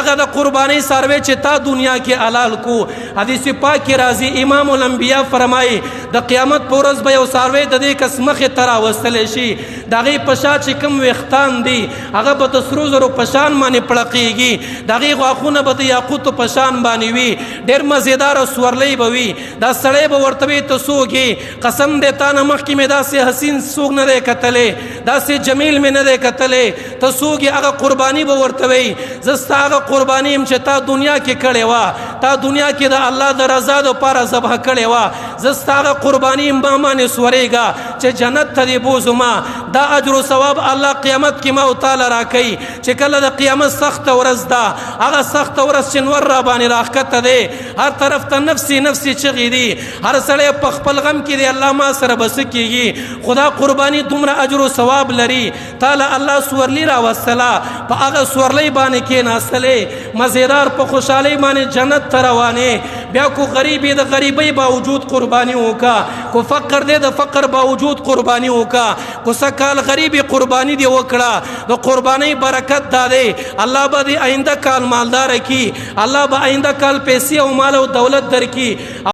هغه د قرباني سروي چې تا دنیا کې حلال کو. حدیث پاک کې راځي، امام الانبیاء فرمایي د قیامت پر ورځ به یو ساروی د دې کس مخې ته راوستل شي، د هغې په شا چې کوم ویښتان دي هغه به د سرو زرو په شان باندې پړقېږي، د هغې غاښونه به د یاقوتو په شان باندې وي، ډېر مزېداره سورلۍ به وي. دا سړی به ورته وي ته څوک یې؟ قسم دی تا نه مخکې مې داسې حسین څوک نه دی کتلی، داسې جمیل مې نه دی کتلی، ته څوک یې؟ هغه قرباني به ورته وي زه ستا هغه قرباني یم چې تا دنیا کې کړې وه، تا دنیا کې د الله د رضا دپاره ذبح کړې وه، زه ستا هغه قرباني یم، ما باندې سورېږه چې جنت ته دې بوځو ما. دا اجر و ثواب الله قیامت کې ما او تاله راکوي چې کله د قیامت سخته ورځ ده، هغه سخته ورځ چې نور را باندې راښکته دی، هر طرف ته نفسي نفسي چغې دي، هر سړی په خپل غم کې دی، الله ما سره به څه کېږي؟ خدا قرباني دومره اجر و ثواب لري، تاله الله سورلی راوستله، په هغه سورلۍ باندې کېناستلې، مزیدار په خوشحالۍ باندې جنت ته روانې. بیا کو غریبې د غریبۍ باوجود قرباني وکا، کو فقر دې د فقر باوجود قرباني وکا، کو سکال غریبې قرباني دې وکړه، د قربانۍ برکت دا دی الله به دې آینده کال مالدار کی، الله به آینده کال پیسې او مال او دولت درکي.